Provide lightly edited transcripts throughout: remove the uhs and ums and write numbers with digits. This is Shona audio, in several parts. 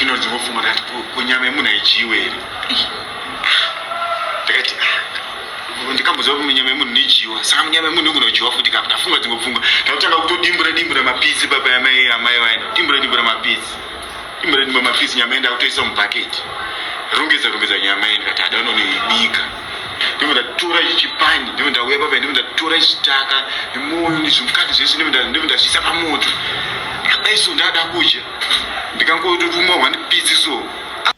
Ndapinda ndichingofunga ndikati ko nyama yemunhu haidyiwe here? Ah, ndakati ah, ndikamboziva kuti nyama yemunhu inodyiwa saka nyama yemunhu inogona kudyiwa futi kapa ndafunga dzingofunga ndakutanga kutodimbura dimbura mapitsi papa yamai amai vaina dimbura dimbura mapitsi dimbura dimbura mapitsi nyama yenda kutoisa mubhaketi rongedza rongedza nyama iyi ndikati ada unonoibika ndibva ndatora chipani ndibva ndauya papa ndibva ndatora chitaka nemoyo nezvimukati zvese ndibva ndazviisa pamoto dai so ndada kudya ndikangotumwa one piece so.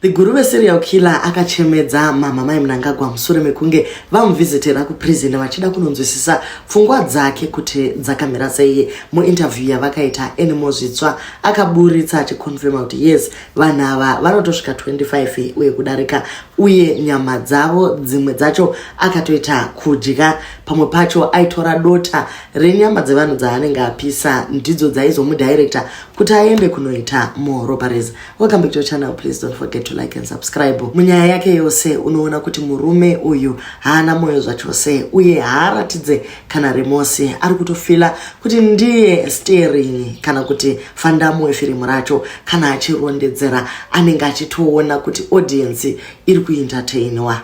The Guruve serial killer akachemedza mama mai Mnangagwa mushure mekunge vamuvhizitira kuprison vachida kunonzwisisa pfungwa dzake kuti dzakamira sei. Muinterview yavakaita Anymore Zvitsva akaburitsa achiconfirma kuti yes vanhu ava vanotosvika 25 uye kudarika uye nyama dzavo dzimwe dzacho akatoita kudya pamwe pacho aitora dota renyama dzevanhu dzaanenge apisa ndidzo dzaizomudirector kuti aende kunoita more robberies. Welcome back to your channel, please don't forget to like and subscribe. Munyaya yake yose unoona kuti murume uyu haana moyo zvachose uye haaratidze kana remorse, ari kutofila kuti ndiye steering kana kuti fandamu wefirimu racho. Kana achirondedzera anenge achitoona kuti audience iri kuentertainwa.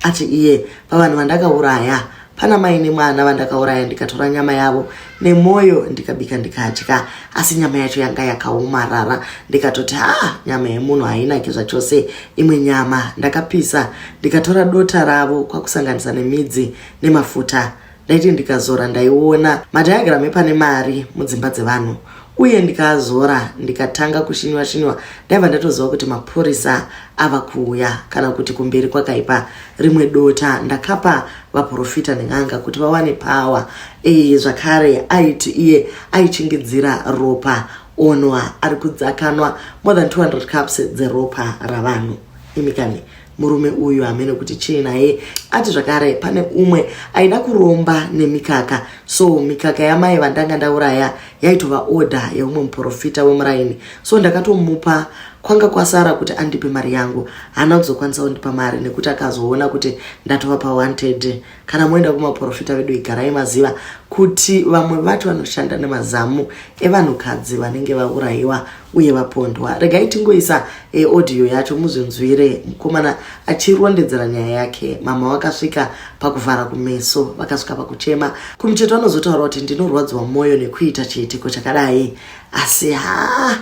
Ati iye pavanhu vandakauraya pana mai nemwana vandakauraya ndikatora nyama yavo nemwoyo ndikabika ndikadya, asi nyama yacho yanga yakaomarara ndikatoti ha nyama yemunhu hainaki zvachose. Imwe nyama ndakapisa ndikatora dota ravo kwakusanganisa nemidzi nemafuta, ndaiti ndikazora ndaiona madiagram epane mari mudzimba dzevanhu uye ndikazora ndikatanga kushinywa shinywa ndaibva ndatoziva kuti mapurisa ava kuuya kana kuti kumberi kwakaipa. Rimwe dota ndakapa vaprofita nen'anga kuti vawane power. E, zvakare aiti iye aichingidzira ropa onwa ari kudzakanwa more than 200 cups dzeropa ravanhu. Imikani murume uyu hamene kuti chii naye. Ati zvakare pane umwe aida kuromba nemikaka, so mikaka yamai vandanga ndauraya yaitova order yeumwe muprofita wemuraini, so ndakatomupa kwanga kwasara kuti andipe mari yangu. Haana kuzokwanisa kundipa mari nekuti akazoona kuti ndatova pawanted. Kana moenda kumaprofita vedu igarai maziva kuti vamwe vacho vanoshanda nemazamu evanhukadzi vanenge vaurayiwa uye vapondwa. Regai tingoisa audio yacho muzvinzwire mukomana achirondedzera nyaya yake. Mama vakasvika pakuvhara kumeso, vakasvika pakuchema. Kumucheto anozotaura kuti ndinorwadziwa mwoyo nekuita chiitiko chakadai, asi haa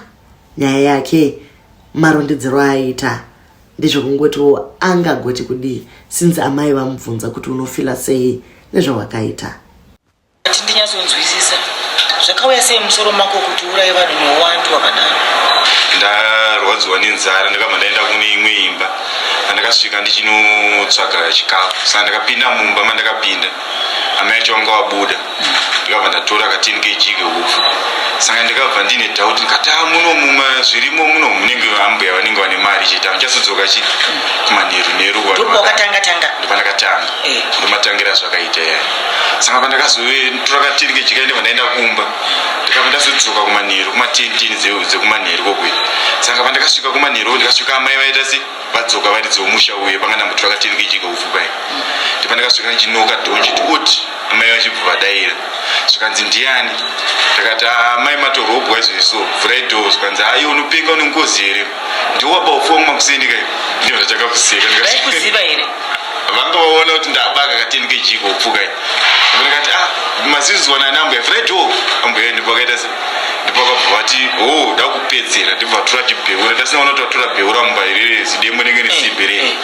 nyaya yake marondedzero aaita ndezvekungotiwo angagoti kudii since amai vamubvunza kuti unofila sei nezvawakaita. Ati ndinyatsonzwisisa zvakauya sei musoro mako kuti uraye vanhu neuwandu hwakadaro. Ndarwadziwa nenzara ndakabva ndaenda kune imwe imba pandakasvika ndichinotsvaga chikafu, saka ndakapinda mumba mandakapinda amai acho vanga vabuda, ndikabva ndatora ka 10 kg kehupfu. Saka ndikabva ndine doubt ndikati a muno muma zvirimo muno munenge ambuya vanenge vane mari chete, hamuchazodzoka chi kumanheru nheru. Ndopawakatanga tanga? Ndopandakatanga, ndomatangira zvakaita ya. Saka pandakazotora ka 10 kg kaindibva ndaenda kumba, ndikabva ndazodzoka kumanheru kuma 10 10 dzekumanheru kokuya. Saka pandakasvika kumanheru ndikasvika amai vaita se vadzoka vari dzemusha uye panga ndambotora ka 10 kg keupfu pai. Ndipandakasvika ndichinoka door ndichiti oti amai vachibva vadaira, zvikanzi ndiani? Ndakati amai matorobwa izvezvo, vhurai door. Zvikanzi ai unopenga, une ngozi here, ndiwo waba upfu wangu makuseni kai. Ndibva ndatanga kuseka. Vaikuziva here? Vanga vaona kuti ndabaka ka 10 kg keupfu kai. Ndikati ah mazizwa nani ambuya, vhurai door ambuya. Ndipo vakaita se ndipo vakabva vati o ndakupedzera, ndibva vatora chibheura ndasina kuona kuti vatora bheura mumba irere zidembo rinenge nesimbi rei.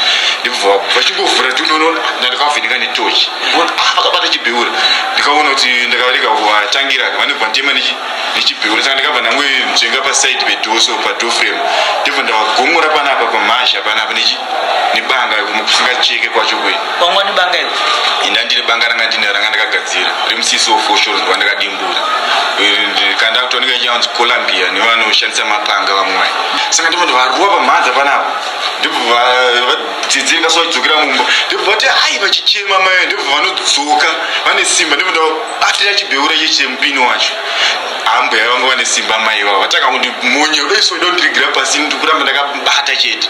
Ndibva vachingovhura ndinoona ndandakavheneka netochi, ah vakabata chibheura, ndikaona kuti ndakavarega kuvatangira vanobva nditema nechibheura. Saka ndakabva ndangoinzvenga paside pedoor, so padoor frame, ndibva ndavagomora panapa pamhazha panapa nebanga kusingacheke kwacho kwe. Wangwa nebanga iwe? Inda ndine banga ranga ndine ranga ndakagadzira remusiso foshoro, ndova ndakadimbura kanda kutooneka ichanzi Columbia nevanoshandisa mapanga vamwe vai. Saka ndibva ndavarova pamhanza panapa, ndibva vadzidzirika so vachidzokera mumba, ndibva vati ai vachichema mai, ndibva vanodzoka vane simba, ndibva ndavabatira chibheura chechemupini wacho. Ambuya vanga vane simba mai vavo, vatanga kundimonye dai so ndondirigirira pasi, ndikuramba ndakabata chete.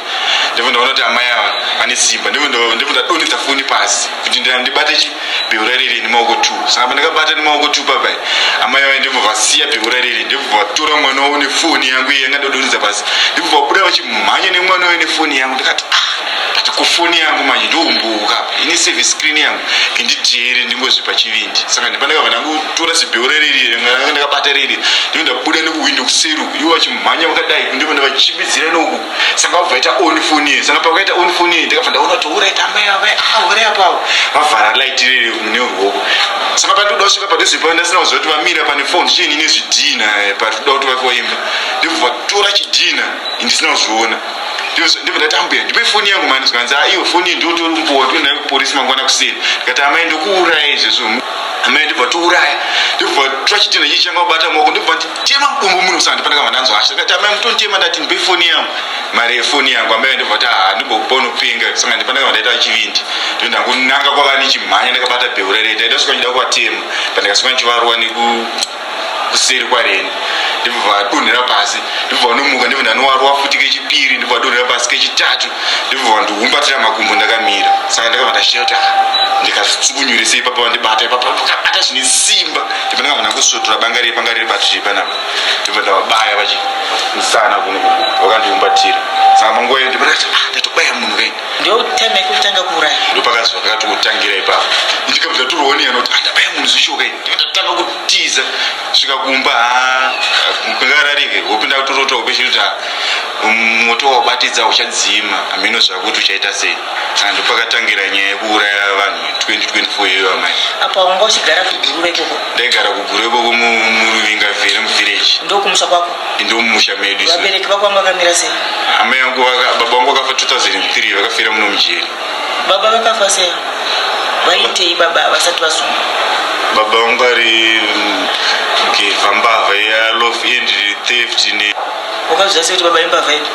Ndibva Ndibva ndaona kuti amai ava vane simba. Ndibva ndadonhedza foni pasi kuti ndibate chibheura riri nemaoko two. Saka pandakabata nemaoko two papai, amai ava ndibva vasiya bheura riri, ndibva vatora mwana wavo nefoni yangu iye yanga ndadonhedza pasi, ndibva vabuda vachimhanya nemwana wavo nefoni yangu. Ndikati, ah, but kufoni yangu manje ndoumbuka apa ine service screen yangu, nginditere ndingozvipa chivindi. Saka ndipandakabva ndangotora zibheura riri ranga ndakabata riri, ndibva ndabuda nekuhwindo kuseri uku, ivo vachimhanya vakadai, ndibva ndavachimbidzira noku. Saka vabva vaita on foni iye. Saka pavakaita on foni iye, ndakabva ndaona kuti uraita amai ava, ah, urai apapo vavhara light riri neruoko. Saka pandikuda kusvika padhuze pavo, ndasina kuziva kuti vamira pane phone chiini nezvidhina parikuda kuti vakuvaimba, ndibva vatora chidhina ndisina kuzviona. Ndibva ndati, ambuya, ndipe foni yangu mani. Zvikanzi, a, iyo foni iyi ndotorumbowa toenda kupolisi mangwana kuseni. Ndikati, amai, ndokuuraya izvezvo. Amai ndibva touraya, ndibva tora chidhina chichi changa kubata maoko, ndibva nditema mudumbu muno. Saka ndipandakabva ndanzwa hasha. Ndikati, amai, mutonditema. Ndati ndipe foni yangu, mari yefoni yangu. Amai ndibva kuti, ha, ndimbokupa, unopenga. Saka ndipandakabva ndaita chivindi, ndo ndangonanga kwava nichimhanya ndakabata bheura rei. Ndaida svika ndichida kuvatema, pandakasvika ndichivarwa neku kuseri kwareni, ndibva vadonhera pasi, ndibva vanomuka, ndibva ndanovarwa futi kechipiri, ndibva vadonhera pasi kechitatu, ndibva vandiumbatira makumbo ndakamira. Saka ndakabva ndashiya kuti, ah, ndikazvitsukunyure sei ipapa vandibata ipapa, vakabata zvine simba. Ndibva ndakabva ndangosvotora banga riri panga riri patiri panapa, ndibva ndavabaya vachi musana kuno, vakandiumbatira. Saka panguva iyo ndibva ndati, ah, ndatobaya munhu kaini. Ndo time yekutanga kuuraya? Ndopakazwa kakatokutangira ipapo. Ndikabva ndatorwonera kuti andabaya munhu zvishoka ini. Ndikatanga kutiza svika kumba, ha, kungararike hope. Ndakutorota hope chiri kuti, ah, moto wabatidza uchadzima, hameno zvakuti uchaita sei. Saka ndopakatangira nyaya yekuuraya vanhu 2024 iyoyo, amai. Apa wanga uchigara kuGuruve ikoko? Ndaigara kuGuruve ikoko, muRuvinga vhere, muvillage. Ndokumusha kwako? Ndomumusha medu isu. Vabereki vako vanga vakamira sei? Amai vangu baba vangu vakafa 2003, vakafira muno mujeri. Baba vakafa sei? Vaitei baba vasati vasungwa? Baba vangu ari gevha, mbavha yalof and theft ne Wakazviziva sei kuti baba imbavha ipi?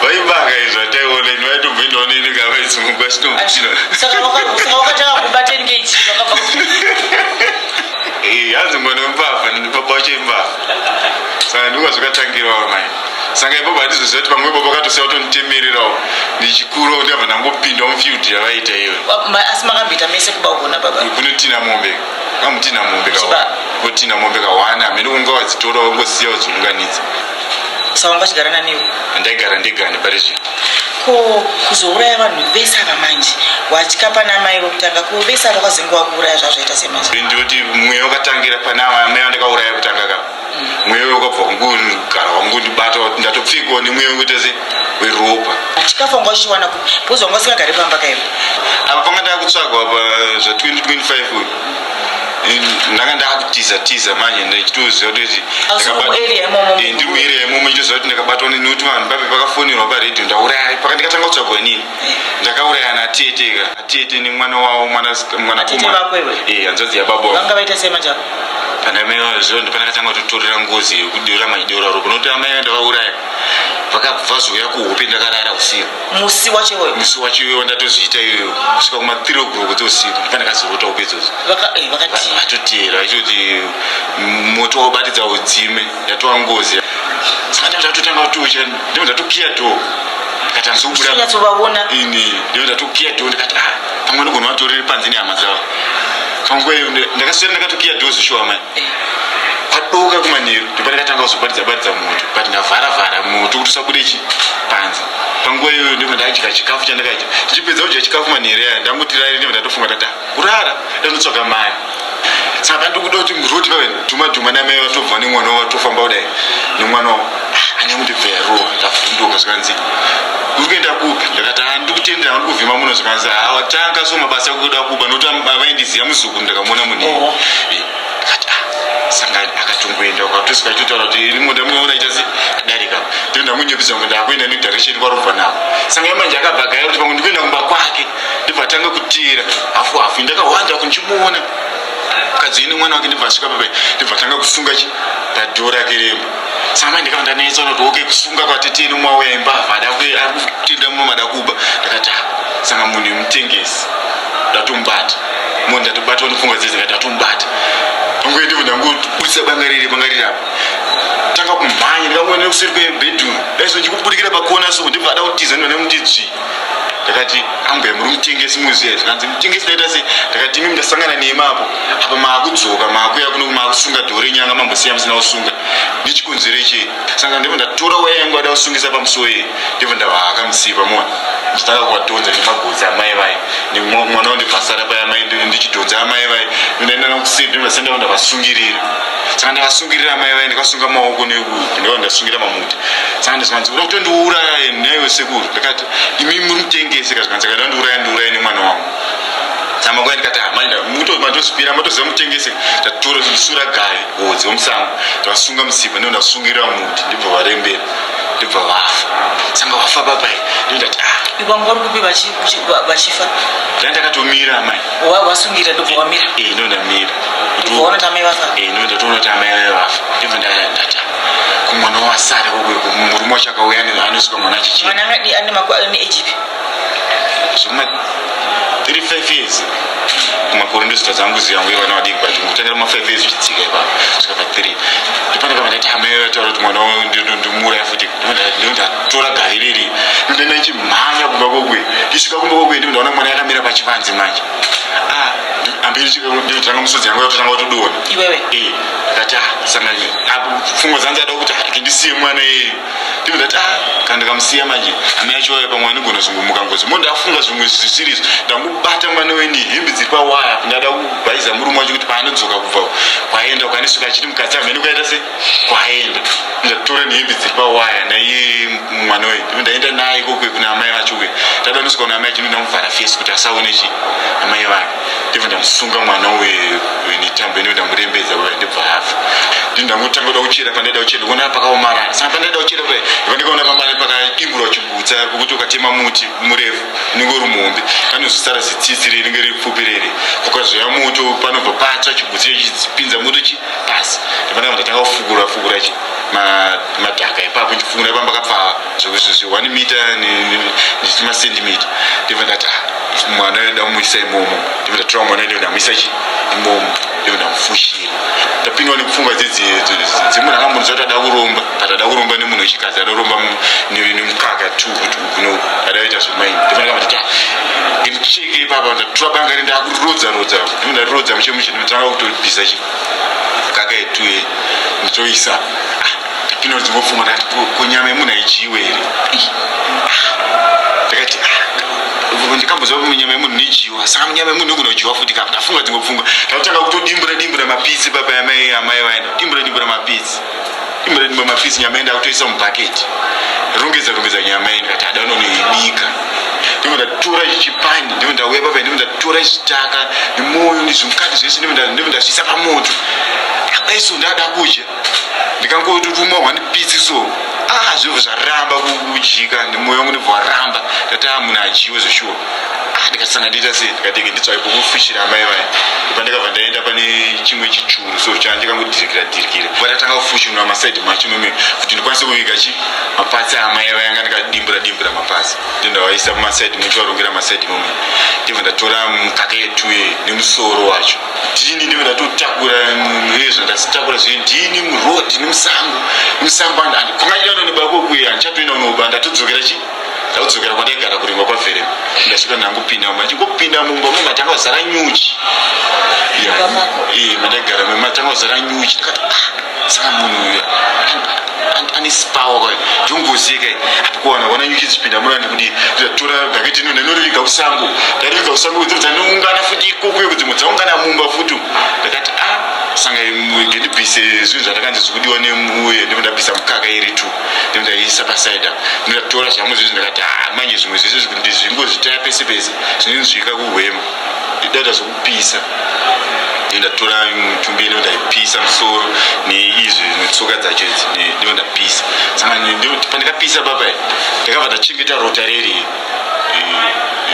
Vaibaka izvo ataiona ini, vaitobvoendawo neni kavaisungwa chinomuchino. Saka wakatanga kubata engage wakabva? Hanzi mwana wembavha baba wacho imbavha. Saka ndikwa zvakatangirawo, mai. Saka ipapo handizoziva kuti pamwe ipapo vakatosiya kutonditemererawo. Ndichikurawo ndikabva ndangopindawo mufield yavaita iyoyo. Asi makamboita mese kuba kuona baba? Kunotina mombe, kamutina mombe. Chiba. Kutina mombe kawana, hamene kunga wadzitora, wangosiya wadziunganidza. Saka wanga uchigara naniwo? Ndaigara ndega nepari zvino. Ko kuzouraya vanhu vese ava manje, watya pana amai vokutanga, ko vese ava kwazenge wakuuraya, zvazvaita sei manje? Ndikuti mweya wakatangira pana amai vandakauraya kutanga ka, mweya wakabva wangogara wangondibata, ndatopfekwa nemweya wekuita se weropa. Chikafu wanga uchiwana kupi? Because wanga usingagari pamba kaivo. Apa panga ndakutsvagwa pa zva 2025 uyu, ndanga ndakutiza tiza manje, ndichitoziva kuti Asi uri muarea imomo? Ndiri muarea imomo, ndichitoziva kuti ndakabatwa nekuti vanhu pape pakafonirwa paredhiyo ndauraya. Paka ndikatanga kutsvagwa inini, ndakauraya natete ka, atete nemwana wavo, mwana Atete vako iwe? Eh, hanzvadzi yababa vangu. Vanga vaita sei manje ava? Pana mai zvo ndopandakatanga kutotorera ngozi yekudeura maideura ropa, nokuti amai vandavauraya vakabva vazouya kuhope ndakarara usiku. Musi wacho iwoyo? Musi wacho iwoyo wandatozviita iyoyo, kusvika kuma 3 o'clock dzeusiku, ndopandakazorota hope idzodzo. Vakati Vatotera vachitoti moto wabatidza udzime, yatova ngozi. Saka ndabva ndatotanga kutotya, ndabva ndatokiya door, ndikati handisi kubuda. Uchinyatsovaona? Ini ndabva ndatokiya door, ndikati, ah, pamwe ndigona vatorere panze nehama dzavo. Panguva iyo ndakaswera ndakatokiya door zvishuwa, mai. Kwadoka kumanheru ndopandakatanga kuzobatidza batidza moto, but ndavhara vhara moto kuti usabude chi panze. Panguva iyoyo ndobva ndadya chikafu chandakadya. Ndichipedza kudya chikafu manheru aya, ndangoti rari, ndobva ndatofunga ndati, ah, kurara ndanotsvaga mari. Saka pandikuda kuti muroti pave dhuma dhuma namai vatobva nemwana wavo, vatofamba kudai nemwana wavo, ane kundibva yarohwa. Ndavhunduka, zvikanzi, uri kuenda kupi? Ndakati, ah, ndikutendera, ndiri kuvhima muno. Zvikanzi, ha, watanga so mabasa ekuda kuba, nokuti vaindiziva muzukuru, ndakamuona munhu. Ndikati, ah, sanga akatongoenda ukatosvika achitotaura kuti iri munda munoona ita se adarika. Ndo ndamunyepedza kuti ndakuenda nedirection kwarobva nako. Sanga manje akabva agaya kuti pamwe ndikuenda kumba kwake, ndibva atanga kutera hafu hafu. Ndakahwanda kundichimuona mukadzi uyu nemwana wake, ndibva asvika papai, ndibva atanga kusunga chi padhoo rake remba. Saka mai ndikava ndanetsa kuti, okay, kusunga kwateteni umwe auya imbavha, ada ari kutenda muno mada kuba. Ndakati, ah, saka munhu imutengesi, ndatomubata mo, ndatobatwa nepfungwa dzese. Ndikati ndatomubata. Anguye ndibva ndangobudisa banga riri banga riri apa tanga kumhanya ndikangoenda nekuseri kwebedroom daiso ndikubudikira pakona so ndibva ada kutiza ndibva ndamuti dzvi ndakati ambuya muri mutengesi muziya zvikanzi mutengesi ndaita sei ndakati imi ndasangana nemi apo apa maakudzoka maakuya kuno maakusunga dhoo renyanga mambosiya musina kusunga nechikonzero chei saka ndibva ndatora waya yangu ada kusungisa pamusuwo iyi ndibva ndavahaka musipa mona nditanga kuvadhonza nemagotsi amai vai mwana wandibva asara paya amai ndichidhonza amai vai ndaenda nakuseri ndibva senda ndavasungirira saka ndavasungirira amai vai ndikasunga maoko ndikava ndasungira mamuti saka ndizvanzi uda kutondiuraya naiwe sekuru ndakati imi muri mutengesi ka zvikanzi akada ndiuraya ndiuraya nemwana wangu saka ndikati ah, matozvipira matoziva mutengesi tatora sura gavi hodzi wemusango tavasunga musipa ndo ndasungirira muti ndibva varembera ndibva vafa sanga vafa papai ndindati ah vanga vari kupi vachifa ndanga ndakatomira amai wasungira ndobva wamira eh ndo ndamira ndobva waona kuti amai vafa eh ndo ndatoona kuti amai vaye vafa ndibva ndati kumwana wasara murume wacho akauya anosvika mwana achichema mwana angadi ane makore ane age ipi zvema 35 years kumakore ndozita dzangu ziya nguye vana vadiki but kutangira ma 5 years zvichidzika ipapo kusvika pa 3 ndopane kama ndati hama yataura kuti mwana wangu ndimuuraya futi ndondatora gavi riri ndoenda ndichimhanya kumba kokwe ndisvika kumba kokwe ndindaona mwana yakamira pachivanze manje ah ambiri ndotanga musodzi yangu yatotanga kutodonha iwewe eh ndati ah sanga apo pfungwa dzangu dzada kuti ah ndisiye mwana iyeye ndibva ndati ah kana ndikamusiya manje amai acho vaya pamwe anogona zvongomuka ngozi mo ndafunga zvimwe zvisiri izvo ndangobata mwana weni hembe dziri pawaya ndada kubhaiza murume wacho kuti paanodzoka kubva kwaenda ukanisvika achiti mukadzi hamene kwaita se kwaenda ndatora nehembe dziri pawaya naiye mwana uyu ndibva ndaenda naye kokwe kuna amai vacho kuya ndada nosvika kuna amai acho ndamuvhara fesi kuti asaone chi amai vake ndibva ndamusunga mwana uyu netambo ino ndamurembedza uya ndibva afa ndindangotanga kuda kuchera pandaida kuchera ndikuona pakaomarara saka pandaida kuchera paya ndibva ndikaona pamari pakadimburwa chigutsa pokuti ukatema muti murefu unenge uri muhombe panozosara zitsitsi rinenge riri pfupi rere kukazoya moto panobva patsva chigutsa chipinza moto chi pasi ndibva ndabva ndatanga kufukura fukura chi madhaka ipapo ndichifukura ipamba kapfava zvekuzvi 1 meter nechimasendimita ndibva ndati ah, mwana uyo ndamuisa imomo ndibva ndatora mwana uyo ndamuisa chi imomo ndibva ndamufushira ndapindwa nepfungwa dzemunhu akambonzwa kuti ada kuromba but ada kuromba nemunhu wechikadzi ada kuromba nemukaka tu kuti kuno ada kuita zvemaini ndibva ndakamba ndati ah, ndicheke ipapa ndatora banga ri ndakurodza rodza ndibva ndarodza mushe mushe ndotanga kutobvisa chi mukaka yetu nditoisa ah, ndapinda dzimwe pfungwa ndati ko nyama yemunhu haidyiwe here ah, ndakati ah, ndikambozva kuti nyama yemunhu inodyiwa saka nyama yemunhu inogona kudyiwa futi ka ndafunga dzimwe pfungwa ndakutanga kutodimbura dimbura mapitsi papa amai amai vaenda dimbura dimbura mapitsi dimbura dimbura mapitsi nyama yenda kutoisa mubhaketi rongedza rongedza nyama iyi ndikati ada unonoibika ndibva ndatora chipani ndibva ndauya papa ndibva ndatora chitaka nemoyo nezvimukati zvese ndibva ndazviisa pamoto daiso ndada kudya ndikangoruma one piece so ah zvibva zvaramba kudyika nemoyo wangu ndibva waramba ndati ah munhu adyiwe zveshuwa ah ndikasanga ndiita sei ndikati nditsvake pokufishira amai vaya ndibva ndakabva ndaenda pane chimwe chichuru so chandikangodhirikira dhirikira vatatanga kufushunura masaidi macho meme kuti ndikwanise kuviga chi mapatsi amai vaya anga ndikadimbura dimbura mapatsi ndindawaisa mumasaidi muchivarongera masaidi mome ndibva ndatora mukaka yetuye nemusoro wacho ndini ndibva ndatotakura ezvo ndazitakura zve ndini muroad nemusango nemusango kwanga ndinoba kokuya handichatoenda kunoba ndatodzokera chi ndakudzokera kwandaigara kuringwa kwavherema ndasvika ndangopinda mumba ndichingopinda mumba mumatanga kuzara nyuchi mandaigara matanga kuzara nyuchi ndikati ah, saka munhu uyu ane sipawa kwayo ndongozika apo kuwana wana nyuchi dzichipinda muna ndikudii ndatora bhaketi ino ndinoriviga kusango ndariviga kusango dzimwe dzanoungana futi ikoko iko dzimwe dzaungana mumba futi ndakati a ah, sanga ndibvise zvinhu zvandakanzi zvikudiwa nemuye ndibva ndabvisa mukaka iri two ndibva ndaiisa pasaida ndatora zvangu zvezvi ndakati ah, manje zvimwe zvese ndizvingozvitaya pese pese zvinonzwika kuhwema ndaita zvekupisa ndatora mutumbi ino ndaipisa musoro neizvi netsoka dzacho idzi ndivo ndapisa saka pandikapisa papa ndakabva ndachengeta rota reri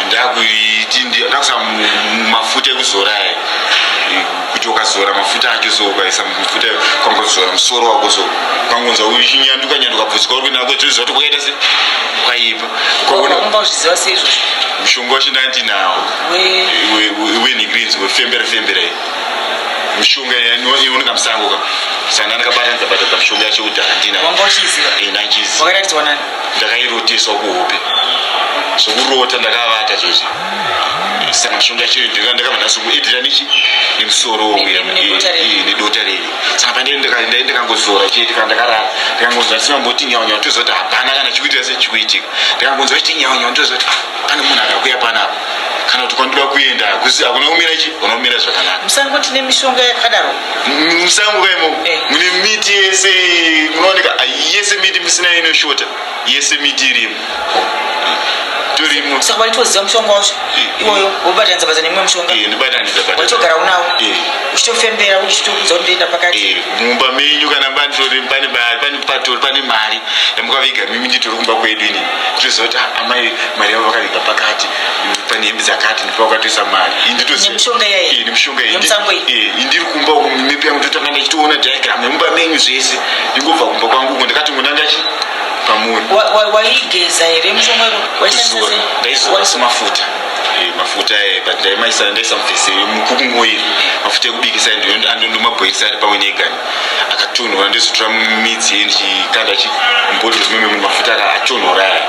ndakuisa mafuta ekuzora aya kuti ukazora mafuta acho so ukaisa mafuta kwangozora musoro wako so kwangonzwa uchinyanduka nyanduka bvudzi kwauri kuenda nako zvoziva kuti kwakaita se kwaipa ukaona sei izvozvo mushonga wacho ndandinawo wenhingirins wefembera fembera iyi Mishonga inooneka musango ka, saka ndandakabatanidza batanidza mishonga yacho kudhara ndina. Wanga uchiiziva? Eh, ndanchiziva. Wakaratidzwa nani? Ndakairoteswa kuhope, zvokurota ndakavata zvozvi. Saka mishonga yacho ndakabva ndazokuedhira nechi nemusoro. Nedota reri. Nedota reri. Saka pandai ndakangozora chete kana ndakarara, ndikangonzwa ndisingamboti nyaunyau, toziva kuti hapana kana chikuitika se chikuitika. Ndikangonzwa chiti nyaunyau, ndoziva kuti ah, pane munhu akakuya panapa kana kuti kwandoda kuenda hakuna kumira chi hakuna kumira zvakanaka. Musango tine mishonga yakadaro? Musango kaimo. Mune miti yese munooneka, yese miti musina inoshota, yese miti irimo, torimo. Saka waitoziva mushonga wacho iwoyo, wobatanidza badza nemumwe mushonga? Eh, ndibatanidza batanidza. Waitogara unawo? Eh. Uchitofembera, uchitokudza kuti ndoenda pakati? Eh, mumba menyu kana panditori pane pane patori pane mari yamukaviga mimi, nditori kumba kwedu ini nditoziva kuti ah, amai mari yavo vakaviga pakati, pane hembe dzakati ndipo vakatoisa mari. Ini nditoziva. Nemishonga iyayi? Eh, nemishonga iyi. Yemusango iyi? Eh, indiri kumba uku, map yangu ndotanga ndichitoona diagram yemumba menyu zvese. Ndingobva kumba kwangu uko ndakati ngonanga chi pamuri. Waigeza here mushonga iwo? Waishandisa Kuzora. sei? Ndaizora semafuta. Mafuta but ndaimaisa, ndaisa muvhesi mucooking oil, mafuta ekubikisa ndomabhoilisa ari pamwe negani akatonhora, ndozotora midzi ye ndichikanda chi mubhodhoro zimwe mafuta atonhora aya.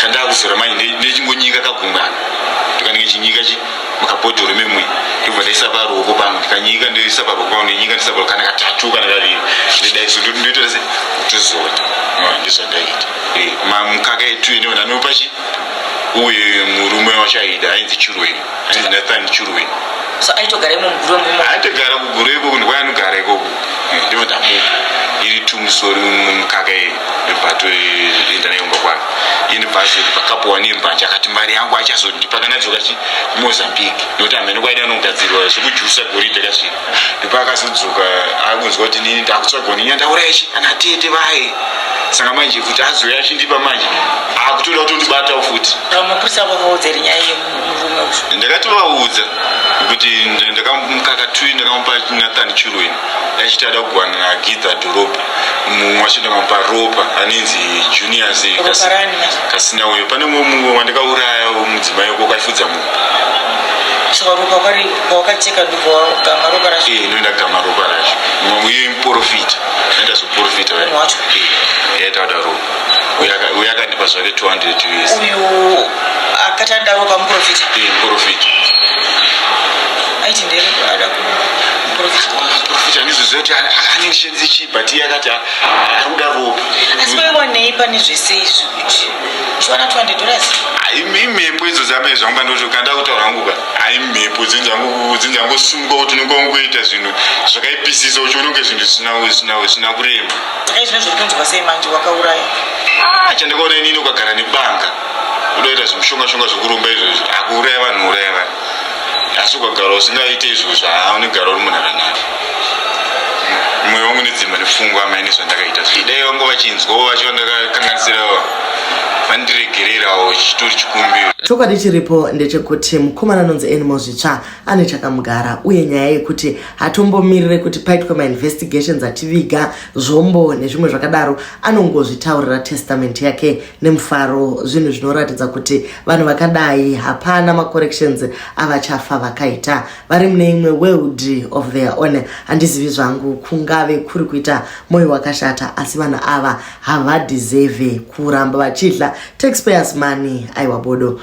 Kandakuzora manje ndechingonyika kagungana, ndikanenge chinyika chi mukabhodhoro memwe, ndobva ndaisa paruoko pangu, ndikanyika, ndoisa paruoko pangu, ndinyika, ndisa paruoko kana katatu kana kaviri, ndidaiso ndoita se kutozora. Ndizvandaita. Mukaka etu ine ndanopa chi uye murume wacho aida, ainzi Churweni, ainzi Nathan Churweni. So aitogara imo muguru mumo? Aitogara kuguru ikoko, ndikwaanogara ikoko. Ndobva ndamupa iri tumusori mukaka iyi, ndobva toenda naye kumba kwake. Iye ndobva azondipa kapu nembanje, akati mari yangu achazondipa kana adzoka chi kuMozambique, nokuti hamene kwaida anogadzirwa zvekujusa goridhe kasvika. Ndipo akazodzoka akunzwa kuti nini ndakutsvagwa nini ndauraya chi ana tete vaye. Saka manje kuti azouya achindipa manje akutoda kutondibatawo futi. Mapurisa vakaudza here nyaya yemurume uyu? Ndakatovaudza kuti ndakamukaka tui ndakamupa Nathan Churweni achiti ada kuwana naGidha Dhorobha. Mumwe wacho ndakamupa Ropa anenzi Junius. Ropa rani manje? Kasina uyo, pane mumwe wandakauraya mudzimai wako kaifudza munhu. Saka ropa kwari pawakacheka ndobva wagama ropa racho? Eh, ndogama ropa racho. Mumwe uye muprofita endazoprofita. Munhu wacho? Yaita kuda ropa. Uyo akandipa zvake 200 US. Uyu akati anoda ropa muprofita? Eh, muprofita. Aiti ndere ada kumuprofita? Muprofita handizoziva kuti anenge chii, but iye akati ari kuda ropa. Asi waiwanei pane zvese izvi kuti uchiwana $200? Imhepo idzo dzamai zvangu pandoti kanda kutaura hangu ka, hai, mhepo dzinzangosumuka kuti unenge wangoita zvinhu zvakaipisisa, uchiona kunge zvinhu zvisina kurema. Saka izvino zviri kunzwa sei manje wakauraya? Ah, chandakaona inini, ukagara nebanga unoita zvimushonga-shonga zvekuromba izvozvi, akuuraya vanhu, uraya vanhu, asi ukagara usingaite izvozvo, haa, unogara uri munhu akanaka. Mwoyo wangu nedzimba nepfungwa amai nezvandakaita, dai vanga vachinzwawo vacho vandakakanganisirawo vandiregererawo, chitori chikumbiro. Chokwadi chiripo ndechekuti mukomana anonzi Anymore Zvitsva ane chakamugara, uye nyaya yekuti hatombomirire kuti paitwe mainvestigations achiviga zvombo nezvimwe zvakadaro, anongozvitaurira testament yake nemufaro, zvinhu zvinoratidza kuti vanhu vakadai hapana macorrections avachafa vakaita, vari mune imwe world of their own. Handizivi zvangu kungave kuri kuita mwoyo wakashata, asi vanhu ava havadeserve kuramba vachidla taxpayers money. Aiwa bodo.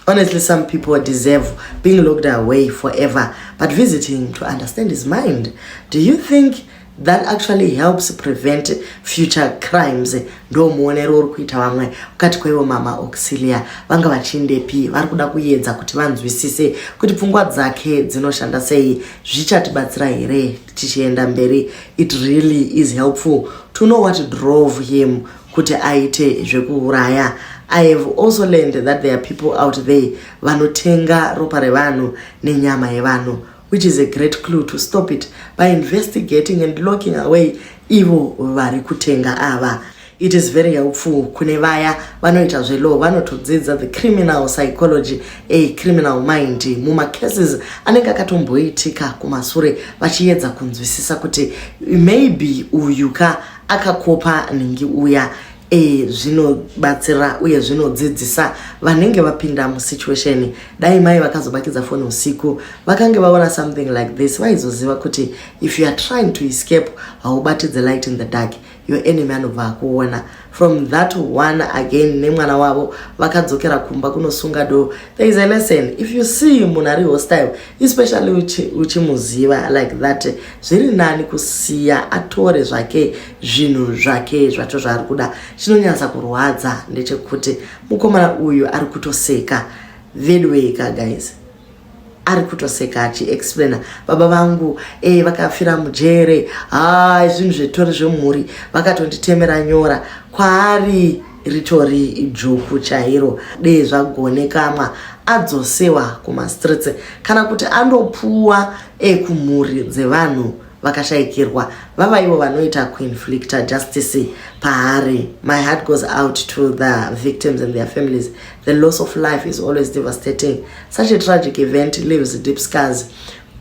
Honestly, some people deserve being locked away forever, but visiting to understand his mind, do you think that actually helps prevent future crimes? Ndo muonero uri kuita vamwe. Ukati kwaivo Mama Auxilia vanga vachindepi? Vari kuda kuedza kuti vanzwisise kuti pfungwa dzake dzinoshanda sei. Zvichatibatsira here tichienda mberi? It really is helpful to know what drove him kuti aite zvekuuraya. I have also learned that there are people out there vanotenga ropa revanhu nenyama yevanhu, which is a great clue to stop it by investigating and locking away ivo vari kutenga ava. It is very helpful kune vaya vanoita zvelaw, vanotodzidza the criminal psychology, a criminal mind, mumacases anenge akatomboitika kumasure, vachiedza kunzwisisa kuti maybe uyu ka akakopa nhingi uya. E, zvinobatsira uye zvinodzidzisa vanenge vapinda musituation. Dai mai vakazobatidza foni usiku vakange vaona something like this, vaizoziva kuti if you are trying to escape, haubatidze light in the dark. Your enemy anobva akuona. From that one again, nemwana wavo vakadzokera kumba kunosunga door. There is a lesson: if you see munhu ari hostile, especially uchimuziva like that, zviri nani kusiya atore zvake zvinhu zvake zvacho zvaari kuda. Chinonyatsa kurwadza ndechekuti mukomana uyu ari kutoseka vedweka. Guys, ari kutoseka achiexplaina, "Baba vangu vakafira mujere. Hai, zvinhu zvetori zvemhuri, vakatonditemera nyora." Kwaari ritori joke chairo. Dee zvagonekamwa adzosewa kumastreets kana kuti andopuwa kumhuri dzevanhu vakashayikirwa, vava ivo vanoita kuinflicta justice paari. My heart goes out to the victims and their families. The loss of life is always devastating. Such a tragic event leaves deep scars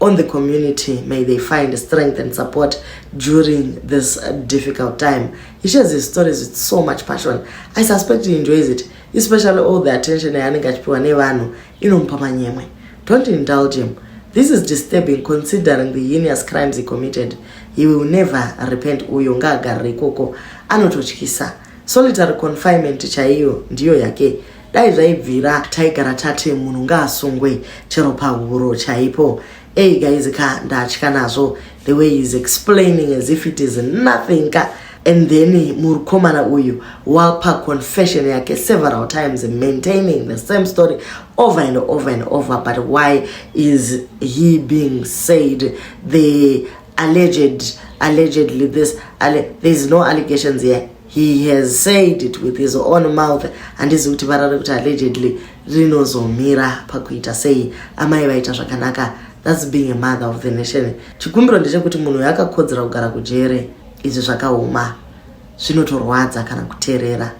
on the community. May they find strength and support during this difficult time. He shares his stories with so much passion. I suspect he enjoys it, especially all the attention yaanenge achipiwa nevanhu inomupa manyemwe. Don't indulge him. This is disturbing, considering the heinous crimes he committed. He will never repent. Uyo ngaagarire ikoko, anototyisa. Solitary confinement chaiyo ndiyo yake. Dai zvaibvira taigara tati munhu ngaasungwe chero pahuro chaipo. Ei guys ka, ndatya nazvo. The way he is explaining as if it is nothing ka. And then mukomana uyu wapa confession yake several times, maintaining the same story over and over and over. But why is he being said the alleged, allegedly this? There is no allegations here. He has said it with his own mouth. Handizi kuti varare kuti allegedly rinozomira pakuita sei. Amai vaita zvakanaka. That's being a mother of the nation. Chikumbiro ndechekuti munhu uyu akakodzera kugara kujere. Izvi zvakaoma, zvinotorwadza kana kuteerera.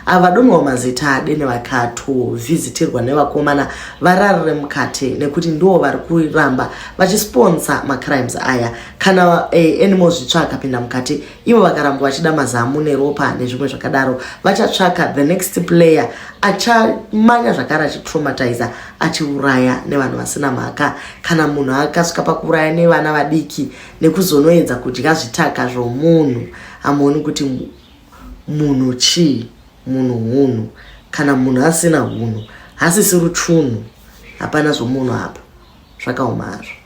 Ava vadomiwa mazita adene vakatovhizitirwa nevakomana vararire mukati, nekuti ndivo vari kuramba vachisponsa macrimes aya. Kana Anymore Zvitsva akapinda mukati, ivo vakaramba vachida mazamu neropa nezvimwe zvakadaro, vachatsvaka the next player achamanya zvakare achitraumatiza, achiuraya nevanhu vasina mhaka. Kana munhu akasvika pakuuraya nevana vadiki nekuzonoedza kudya zvitaka zvomunhu, hamuoni kuti munhu chii? Munhu hunhu. Kana munhu asina hunhu, hasisi ruchunhu. Hapana zvomunhu apa, zvakaoma hazvo.